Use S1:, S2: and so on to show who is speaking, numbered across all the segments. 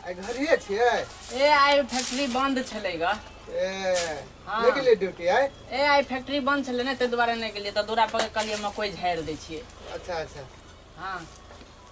S1: आइ घरे छियै?
S2: ए आइ फैक्ट्री बंद छलै ग।
S1: ए नहि गेलियै ड्यूटी आइ?
S2: ए आइ फैक्ट्री बंद छलै ने, ताहि दुआरे नहि गेलियै। तऽ दूरा पर कहलियै मकइ झाड़ि दै छियै।
S1: अच्छा अच्छा।
S2: हाँ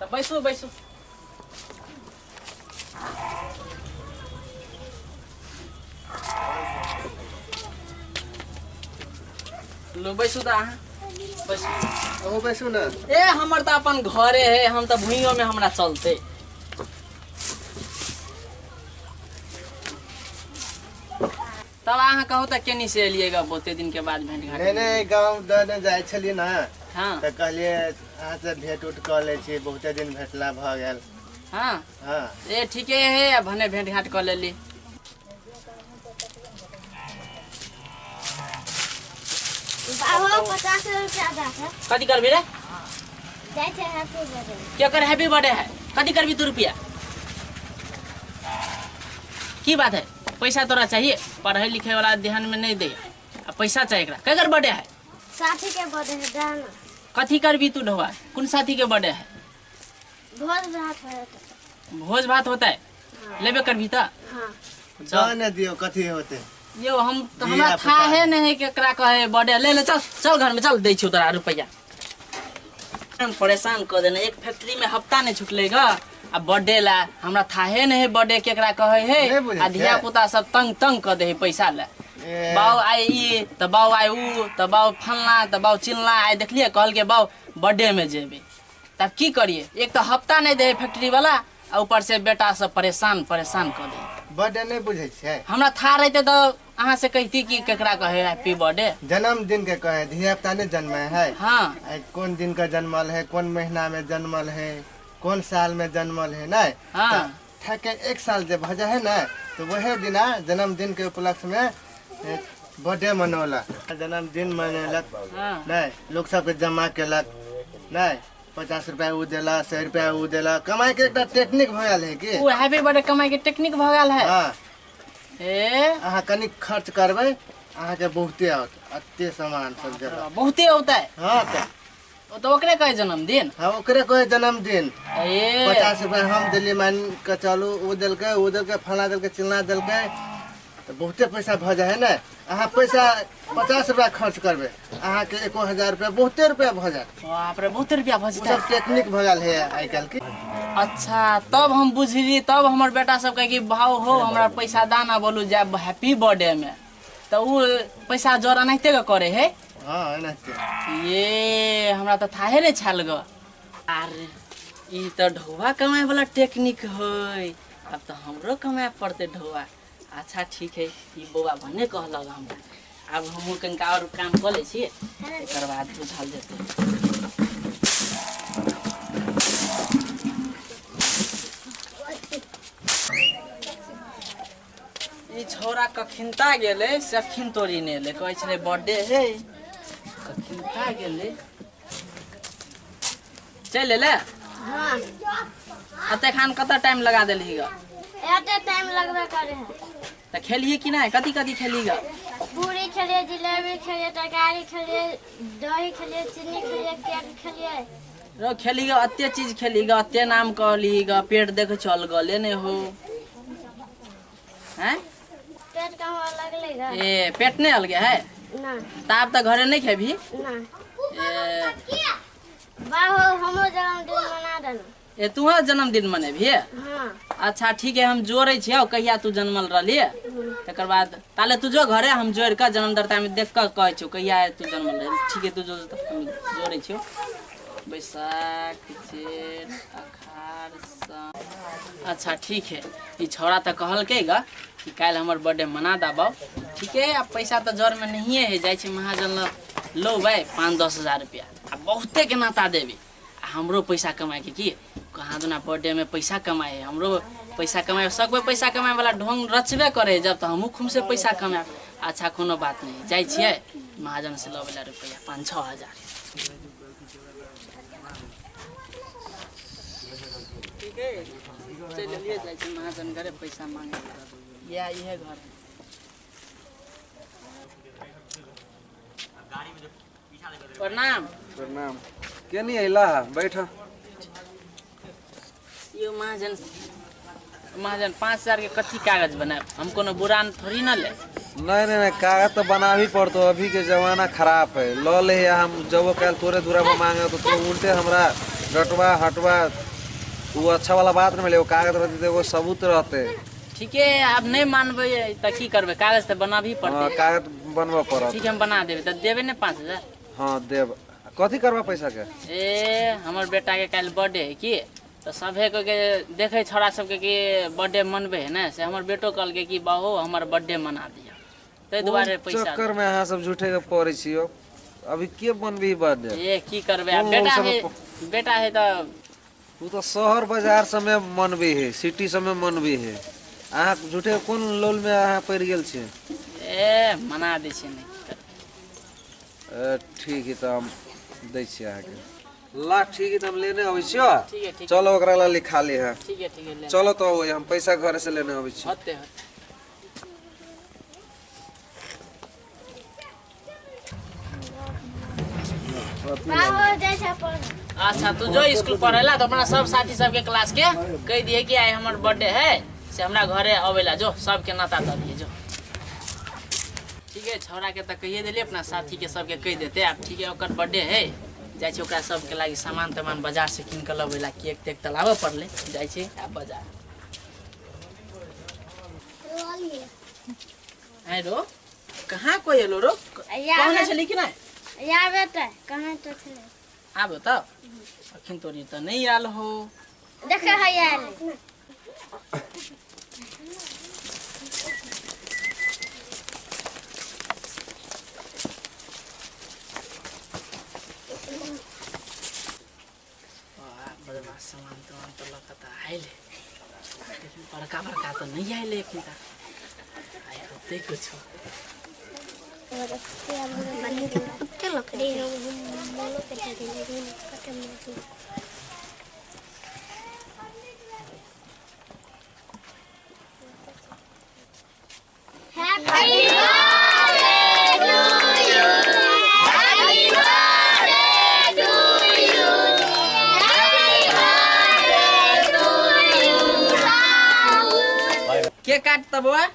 S2: तऽ बैसू बैसू। लो बैसू तऽ अहाँ बैसू।
S1: अहूँ बैसू ने।
S2: ए हमर तऽ अपन घरे है, हम तऽ भुइयों में हमरा चलते। तब अहाँ कहू तऽ केनी से एलियै बहुते दिन के बाद भेंट घाट?
S1: नहीं नहीं, गाँव दने जाइ छलियै ने।
S2: हाँ।
S1: तऽ कहलियै अहाँ से भेंट उठ कऽ लै छी, बहुते दिन भेटला भऽ गेल।
S2: हाँ
S1: हाँ।
S2: ए ठीके है, भने भेंट घाट कऽ लेली।
S3: बाबा 50 रुपया दा।
S2: कथी करबी रे?
S3: जाइ छै हैप्पी बर्थडे।
S2: क्या कर हैप्पी बर्थडे है? कथी करबी तू रुपया? की बात है, पैसा तोरा चाहिए? पढ़े लिखे वाला ध्यान में नहीं दे, आ पैसा चाहिए एकरा। केकर बर्थडे है?
S3: साथी के बर्थडे है दाना।
S2: कथी करबी तू ढोआ? कौन साथी के बर्थडे है?
S3: भोज भात होता।
S2: भोज भात होता है?
S3: हाँ।
S2: लेबे करबी त?
S3: हाँ।
S1: जाने दियो कथी होते।
S2: यो हम तो हमरा था है नहीं केकरा कहे बर्थडे। ले ले चल चल घर में चल, दै छियौ तोरा रुपया। परेशान कऽ देने, एक फैक्ट्री में हफ्ता नहीं छुटलेगा आ बर्थडे ला हमरा थाहे नहीं बर्थडे केकरा कहे है। आ धिया पुता सब तंग तंग कऽ दे है पैसा ला। बाऊ आइ ई तऽ बाऊ आइ ऊ तऽ बाऊ फलना तऽ बाऊ चिलना। आइ देखलियै कहलकै बाऊ बर्थडे में जेबै। तब की करिए, एक तऽ हफ्ता नहीं दे है फैक्ट्री वाला आ ऊपर से बेटा सब परेशान परेशान कऽ दे।
S1: बर्थडे नहीं बुझै छियै?
S2: हमरा था रहते तऽ अहाँ से कहती कि केकरा कहे हैप्पी बर्थडे।
S1: जन्मदिन के कहे, धिया पुता नहीं जन्मे है।
S2: हाँ।
S1: कौन दिन का जन्मल है, कौन महीना में जन्मल है, कौन साल में जन्मल है ना।
S2: हाँ।
S1: ठके एक साल जब भजा है ना तो वह दिना जन्मदिन के उपलक्ष्य में बर्थडे मनौलक, जन्मदिन मनेलक।
S2: हाँ।
S1: नहीं लोग सबके जमा केलक, नहीं 50 रुपया ऊ देलक, 100 रुपया ऊ देलक। कमाई के एकटा टेक्निक भऽ गेल है कि
S2: ओ हैप्पी बर्थडे कमाई के टेक्निक भऽ गेल है।
S1: हाँ।
S2: ए
S1: अहाँ कनी खर्च करबै अहाँ के बहुते आओत, अते सामान सब देलक
S2: बहुते औतै।
S1: हाँ तऽ
S2: ओ तऽ ओकरे कहे जन्मदिन।
S1: हाँ ओकरे कहे जन्मदिन।
S2: ए
S1: 50 रुपया हम देली मान के चलू, ऊ देलकै ऊ देलकै फलाना देलकै चिलना देलकै तऽ बहुते पैसा भऽ जाइ है ने। अहाँ पैसा 50 रुपया खर्च करबै अहाँ के 1000 रुपया बहुते रुपया भऽ जायत।
S2: बाप रे बहुते रुपया भऽ जेतै।
S1: सब टेक्निक भऽ गेल है आइ काल्हि की।
S2: अच्छा तब हम बुझली, तब हमर बेटा सब कहे कि भाव हो हमरा पैसा दाना बोलू जायब हैप्पी बर्थडे में, तऽ ऊ पैसा जोर एनाहिते के करे है।
S1: हाँ एनाहिते।
S2: ये हमरा तऽ थाहे नहि छल ग। अरे ई तऽ ढौआ कमाए वाला टेक्निक है, अब तऽ हमरो कमाए पड़तै ढौआ। अच्छा ठीक है, ई बौआ भने कहलक हमरा, आब हमहूँ कनिका और काम कऽ लै छी तकर बाद बुझल जेतै। ई छौड़ा कखिनता गेलै से अखिन तोरी नहि एलै, कहै छलै बर्थडे है, कखिनता गेलै। चलि एलै?
S3: हाँ।
S2: एते खान कतऽ टाइम लगा देलही ग?
S3: एते टाइम लगबे करे है।
S2: तऽ खेलिए कि नहि? कथी कथी खेली ग?
S3: पूरी खेलिए, जिलेबी खेलिए, तरकारी खेलिए, दही खेलिए, चीनी खेलिए, केक खेलिए।
S2: रो खेली ग, अते चीज खेली ग, अते नाम कहली ग, पेट देख चल गले नहीं हो। हैं?
S3: पेट कहाँ लगले ग?
S2: ए पेट नहीं अलगे है?
S3: ना।
S2: ताब तऽ घरे नहीं खेबी?
S3: ना।
S2: ए
S3: बाबू हमरो जन्मदिन मना देना।
S2: ए तुहो जन्मदिन मनेबही?
S3: हाँ।
S2: अच्छा ठीक है, हम जोड़ै छियौ कहिया तू जन्मल रहली, तकर बाद ताले तू जो घरे, हम जोड़ि कऽ जन्मदाता में देख कऽ कहै छियौ कहिया तू जन्मल रहली। ठीक है तू जो, हम जोड़ै छियौ। बैसाख जेठ अखाड़ सावन। अच्छा ठीक है, ई छौड़ा तऽ कहलकै ग कि काल्हि हमर बर्थडे मना दाबौ। ठीक है, आब पैसा तऽ जर में नहिए है, जाइ छै महाजन लग लौबै 5-10 हजार रुपया आ बहुते के नाता देबै। आ हमरो पैसा कमाए के की कहाँ दुना बर्थडे में पैसा कमाए, हमरो पैसा कमाए सकबै, पैसा कमाए वाला ढोंग रचबे करे जब तऽ हमहूँ खूब से पैसा कमाएब। अच्छा कोनो बात नहीं, जाइ छियै महाजन से लबै ला रुपया 5-6 हजार। ठीक है चलि एलियै, जाइ छी महाजन घरे पैसा मांगे ला। इहे घर है। प्रणाम।
S4: प्रणाम। के नहीं अइला है? बैठ।
S2: यो महाजन महाजन 5000 के कथी कागज बनाएब, हम कोनो बुरान थोड़ी न ले।
S4: नहीं नहीं नहीं, कागज तो बनावी पड़तो, अभी के जमाना खराब है। ल ले हम जब कल तोरे दूरा पर मांगे तो तू उल्टे हमरा डटवा हटवा, वो अच्छा वाला बात नहीं मिले। वो कागज रहते वो सबूत रहते।
S2: ठीक है अब नहीं मानबे त की करबे, कागज तो बनाबी पड़ते।
S4: कागज बनबा पड़त।
S2: ठीक है हम बना देबे, त देबे ने 5000?
S4: हां देब। कथी करबा पैसा के?
S2: ए हमर बेटा के काल बर्थडे है की, तो सभे को के देखे छोरा सबके कि बर्थडे मनबे है ना, से हमर बेटो कहलके कि बाहो हमर बर्थडे मना दिया, तै दुआरे पैसा।
S4: चक्कर में अहाँ सब झूठे के पड़ै छियो। अभी के बनबी बर्थडे?
S2: ए की करबे अब, बेटा है, बेटा है त
S4: तू तो शहर बाजार सब में मनबी है, सिटी सब में मनबी है। अहाँ झूठे कोन लोल में अहाँ पड़ गेल छी?
S2: ए मना दै छी नहीं।
S4: ठीक है त हम दै छी अहाँके। ला ठीक है त हम लेने अबै छियो।
S2: ठीक है ठीक।
S4: चलो ओकरा ला लिखा ले है।
S2: ठीक है ठीक है ले।
S4: चलो तो हम पैसा घर से लेने अबै छी।
S2: होते होते। अच्छा तू जो स्कूल पढ़ेला तो अपना सब साथी सबके क्लास के कह दिए कि आई हमर बर्थडे है, से हमरा घरे अबेला, जो सबके नाता दऽ दिए जो। ठीक है छौड़ा के तो कहिए दिलिए, अपना साथी के सबके कह देते आब। ठीक है ओकर बर्थडे है, जाइ छी ओकरा सबके लागि सामान तमान बाजार से कीन के लबेला, केक तेक तऽ लाबऽ पड़लै, जाइ छी आब बाजार। आइ रो कहाँ कोइ एलो रो, कहने छली कि नहि?
S3: आबे तऽ कहाँ तो छलै।
S2: आबो तब अखन तोरी तऽ नहि आयल हो।
S3: देखे है आयल।
S2: बदमाश सामान तमान तो लकता आयल, लेकिन बड़का बड़का तो नहीं आयल अखन तक। आइ होते कुछ। के काटता बुआ?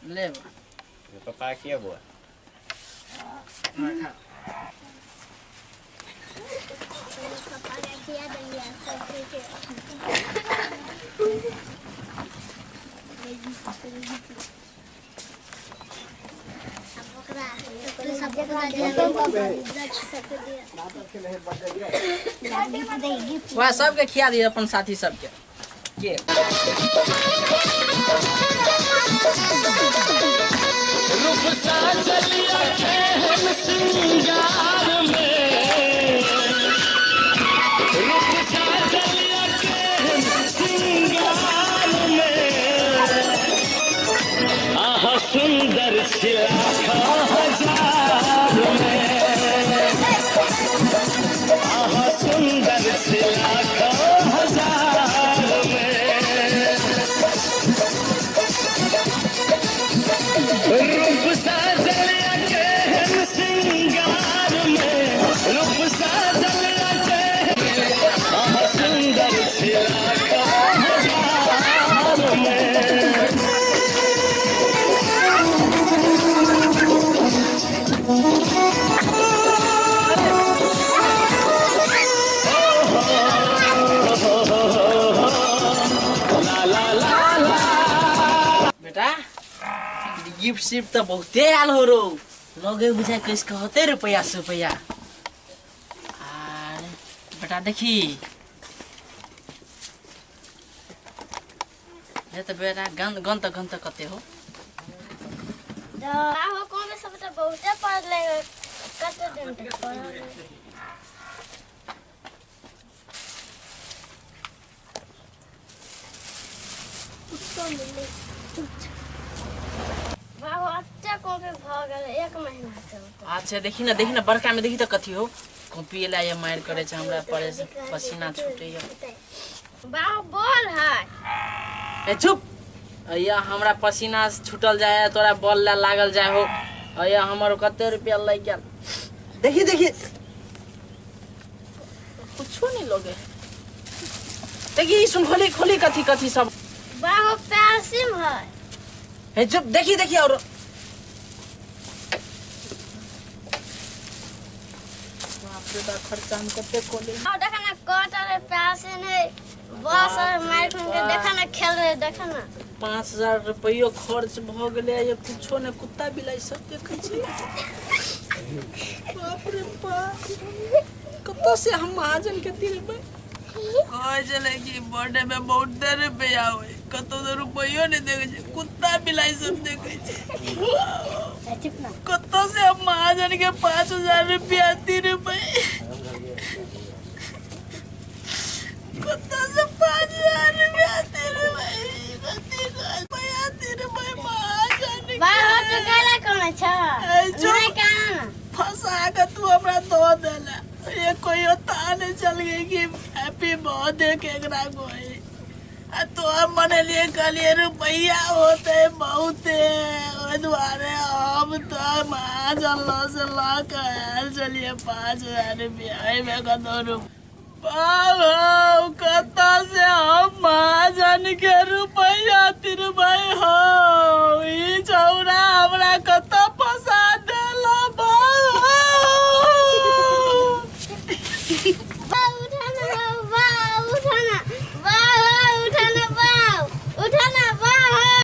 S2: ले
S5: पापा किया बुआ?
S2: हाँ खा।
S3: पापा के खिया दिया सब के। अब ओकरा सब के
S2: वह सबके खिया दिए अपन साथी सबके के।
S6: सुंदर सुंदर रूप साजल के सिंगार में, रूप साजल के सुंदर में।
S2: बेटा गिफ्ट सिफ्ट तो बहुते आयल हो रो, लगे बुझाय कैस के होते रुपया सुपैया। आर बेटा देखी ये तो बेटा गंद गंद गंद कते हो।
S3: आहो कौन सब तो बहुते पढ़ले कते दिन तक पढ़ले। बाबू अच्छा कॉपी भ गेल 1 महीना से।
S2: अच्छा देखी ना, देखी ना बड़का में देखी तो कथी हो, कॉपी एला ये मार करे छै हमरा पड़े से पसीना छूटे या।
S3: बाबू बोल है।
S2: ए चुप, अया हमरा पसीना छूटल जाय है, तोरा बॉल ला लागल जाय हो। अया हमर कते रुपया लागि गेल। देखी देखी कुछो नहीं लगे। देखी ई सुन खोली खोली कथी कथी सब।
S3: बाबू पेंसिल है।
S2: हे चुप, देखी देखी और बाप रे बा खर्चा हम कते कोले।
S3: और देखा ना कटर है, पेंसिल है, बस और माइक में देखा ना खेल रहे, देखा ना
S2: 5000 रुपयो खर्च भ गेलै, ये कुछो ने कुत्ता बिलाई सब देखै छै। बाप रे बाप, कतऽ से हम महाजन के दिलबै। कहै छलै कि बर्थडे में बहुत रुपया होइ, कतौ तऽ रुपयो नहि देखै छै, कुत्ता बिलाई सब देखै छै। कतऽ से हम महाजन के 5000 रुपया दिलबै, कतऽ से 5000 रुपया दिलबै, कथी रुपया दिलबै महाजन के।
S3: बाबू तू काला कोन छ? नहीं काना
S2: फंसा के तू हमरा दऽ देला, ये कोई ताने चल गई कि हैप्पी बर्थडे केकरा कोई। आ तो हम मनेलिए कहलिए रुपया होते बहुते, ओहि दुआरे हम तो महाजन लऽ से लऽ के आयल छलिए 5000 रुपया। एहिमे कतौ बाबू कतऽ से हम महाजन के रुपया तिरबै हौ। ई छौड़ा